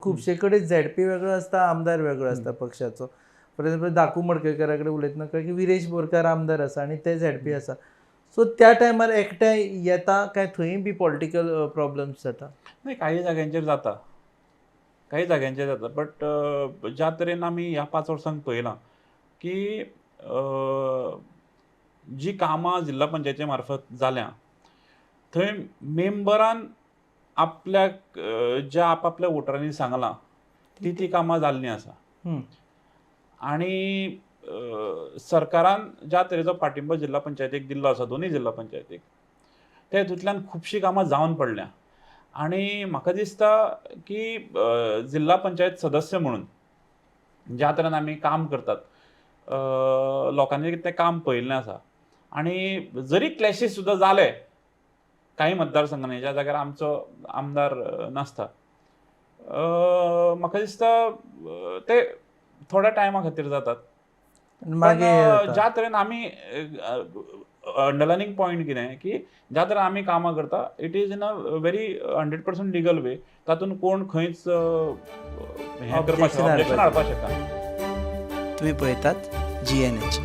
खुबशे कडेन झेडपी वेगळो आसता, आमदार वेगळो आसता पक्षाचो. फॉर एग्जाम्पल, धाकू मडकयकारा कडेन उलयतना कळ्ळें की विरेश बोरकार आमदार आसा आनी ते झेडपी आसा. सो त्या टायमार एकठांय येता काय थंय बी पॉलिटिकल प्रॉब्लम्स जाता? नाही, काही जाग्यांचेर जाता, काही जाग्यांचेर जाता. बट ज्या तरेन आमी ह्या 5 वर्सांक पळयलां की जी कामां जिल्हा पंचायती मार्फत जाल्या, थंय मेंबरान आपल्याक ज्या आपापल्या वोटरांनी सांगलां ती ती कामां जाल्लीं आसा. आणि सरकारान ज्या तरेचो पाठिंबो जिल्हा पंचायतीक दिल्लो आसा, दोनूय जिल्हा पंचायतीक, त्या हितूंतल्यान खुबशीं कामां जावन पडल्या. आनी म्हाका दिसता की जिल्हा पंचायत सदस्य म्हणून ज्या तरेन आमी काम करतात, लोकांनी तें काम पळयल्लें आसा. आनी जरी क्लॅशीस सुद्दां जाले काही मतदारसंघांनी, ज्या जाग्यार आमचो आमदार नासता, म्हाका दिसता ते थोड्या टायमा खातीर जातात. आनी पण मागीर जाता. ज्या तरेन आमी, अंडरलायनिंग पॉयंट कितें की ज्या तरेन आमी कामां करता, it is in a very 100% legal way. तातूंत कोण खंयच हें करपाक Objection objection हाडपाक हाडपाक शकना. तुम्ही पळयतात जीएनएच.